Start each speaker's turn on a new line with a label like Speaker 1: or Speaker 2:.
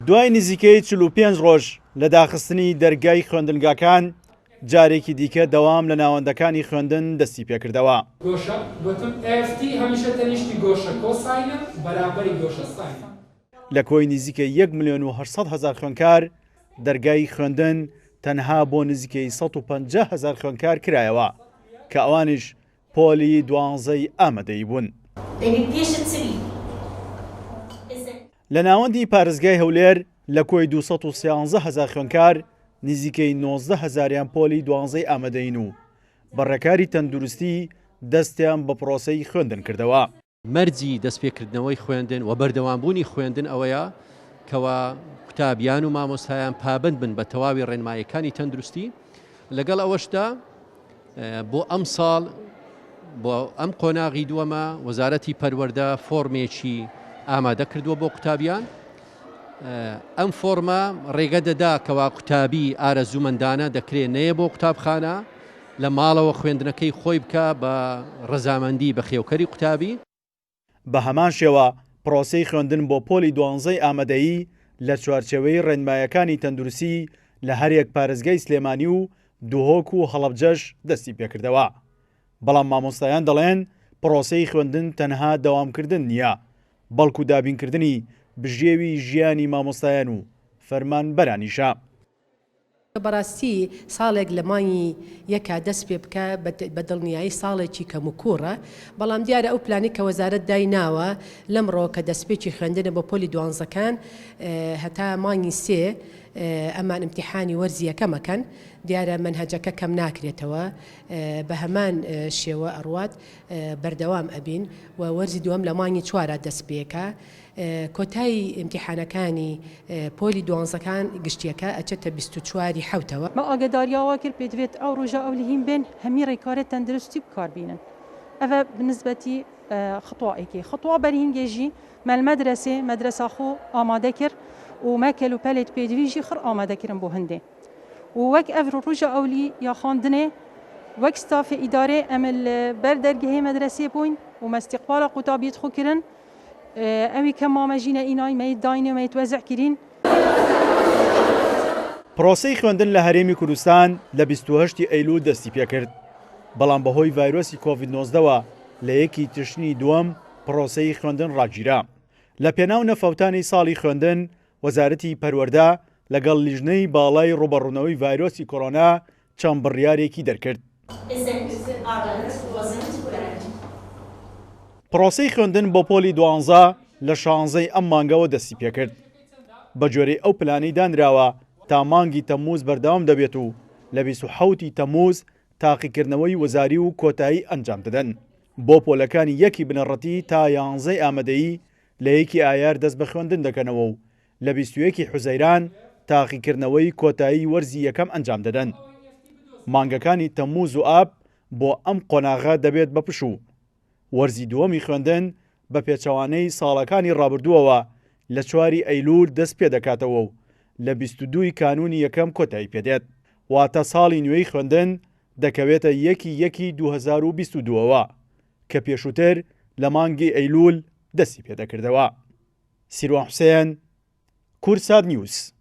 Speaker 1: دوای نزیکەی 45 ڕۆژ لە داخستنی دەرگای خوێندنگاکان، جارێکی دیکە دەوام لە ناوەندەکانی خوێندن دەستی پێکردەوە.
Speaker 2: گۆشە، گۆتم ئێف تی هەمیشە تەنیشتی گۆشە کۆساینە بەرامبەری گۆشە ساینە.
Speaker 1: لە کۆی نزیکەی یەک ملیۆن و 800 هەزار خوێندکار، دەرگای خوێندن تەنها بۆ نزیکەی 150 هەزار خوێندکار کرایەوە، کە ئەوانیش پۆلی دوانزەی ئامادەیی بوون. لە ناوەندی پارێزگای هەولێر لە کۆی 213 هەزار خوێندکار، نزیکەی 19 هەزاریان پۆلی دوانزەی ئامادەیین و بە ڕێکاری تەندروستی دەستیان بە پرۆسەی خوێندن کردەوە.
Speaker 3: مەرجی دەستپێکردنەوەی خوێندن و بەردەوامبوونی خوێندن ئەوەیە کەوا قوتابیان و مامۆستایان پابەند بن بە تەواوی ڕێنماییەکانی تەندروستی، لەگەڵ ئەوەشدا بۆ ئەمساڵ بۆ ئەم قۆناغی دووەمە وەزارەتی پەروەردە فۆرمێکی ئامادە کردووە بۆ قوتابیان ئەم فۆرمە ڕێگە دەدا کەوا قوتابی ئارەزوومەندانە دەکرێت نەیە بۆ قوتابخانە لە ماڵەوە خوێندنەکەی خۆی بکا بە ڕەزامەندی بەخێوکەری قوتابی.
Speaker 1: بە هەمان شێوە پرۆسەی خوێندن بۆ پۆلی دوانزەی ئامادەیی لە چوارچێوەی ڕێنمایەکانی تەندروستی لە هەریەک پارێزگای سلێمانی و دهۆک و هەڵەبجەش دەستی پێکردەوە، بەڵام مامۆستایان دەڵێن پرۆسەی خوێندن تەنها دەوامکردن نییە، بەڵکو دابینکردنی بژێوی ژیانی مامۆستایان و فەرمانبەرانیشە.
Speaker 4: بەڕاستی ساڵێک لە مانگی یەکا دەست پێ بکا بە دڵنیایی ساڵێکی کەم و کووڕە، بەڵام دیارە ئەو پلانەی کە وەزارەت دایناوە لەمڕۆ کە دەستپێکی خوێندنە بۆ پۆلی دوانزەکان هەتا مانگی سێ ئەمان ئیمتیحانی وەرزی یەکەم ئەکەن، دیارە مەنهەجەکە کەم ناکرێتەوە بە هەمان شێوە ئەڕوات بەردەوام ئەبین و وەرزی دووەم لە مانگی چوارا دەست پێکا. کۆتای ئیمتیحانەکانی پۆلی دوانزەکان گشتیەکە ئەچێتە 24 ی حەوتەوە.
Speaker 5: مە ئاگەداریا وا کرد پێدڤێت ئەو ڕوژە ئەو لهیم بێن هەمی ڕێکارێ تەندروستی بکار بینن ئەڤە بنسبەتی خطوا ئێکێ خطوا بەرهینگێ ژی مە لمەدرەسێ مەدرەسا خۆ ئامادە کرد و مە کەل و پەلێت پێدڤی ژی خڕ ئامادە کرن بۆ هندێ و وەک ئەڤ ڕوژە ئەولی یا خواندنێ وەک ستافێ ئیدارێ ئەم ل بەر دەرگهێ مەدرەسێ بوین و مە استقبالا قوتابیت خو کرن ئەوی کە مامە ژینە ئینای مەیت داینێ و مەیت وەزع کرین.
Speaker 1: پرۆسەی خوێندن لە هەرێمی کوردستان لە 28 ی ئەیلول دەستی پێکرد، بەڵام بەهۆی ڤایرۆسی کۆڤید 19 وە لە یەکی تشرینی دووەم پرۆسەی خوێندن ڕاگیرا. لە پێناو نەفەوتانی ساڵی خوێندن، وەزارەتی پەروەردە لەگەڵ لیژنەی باڵای ڕووبەڕوونەوەی ڤایرۆسی کۆرۆنا چەند بڕیارێکی دەرکرد. پرۆسەی خوێندن بۆ پۆلی دوانزە لە شانزەی ئەم مانگەوە دەستی پێکرد. بەگوێرەی ئەو پلانەی دانراوە تا مانگی تەمموز بەردەوام دەبێت و لە 27 ی تەمموز تاقیکردنەوەی وەزاری و کۆتایی ئەنجام دەدەن. بۆ پۆلەکانی یەکی بنەڕەتی تا یانزەی ئامادەیی لە یەکی ئایار دەست بە خوێندن دەکەنەوە و لە 21 ی حوزەیران تاقیکردنەوەی کۆتایی وەرزی یەکەم ئەنجام دەدەن. مانگەکانی تەمموز و ئاب بۆ ئەم قۆناغە دەبێت بە پشوو. وەرزی دووەمی خوێندن بە پێچەوانەی ساڵەکانی ڕابردووەوە لە چواری ئەیلوول دەست پێدەکاتەوە و لە 22 ی کانوونی یەکەم کۆتایی پێدێت. واتە ساڵی نوێی خوێندن دەکەوێتە یەکی یەکی 2022 ەوە کە پێشووتر لە مانگی ئەیلوول دەستی پێدەکردەوە. سیروان حوسێن، کوردسات نیوز.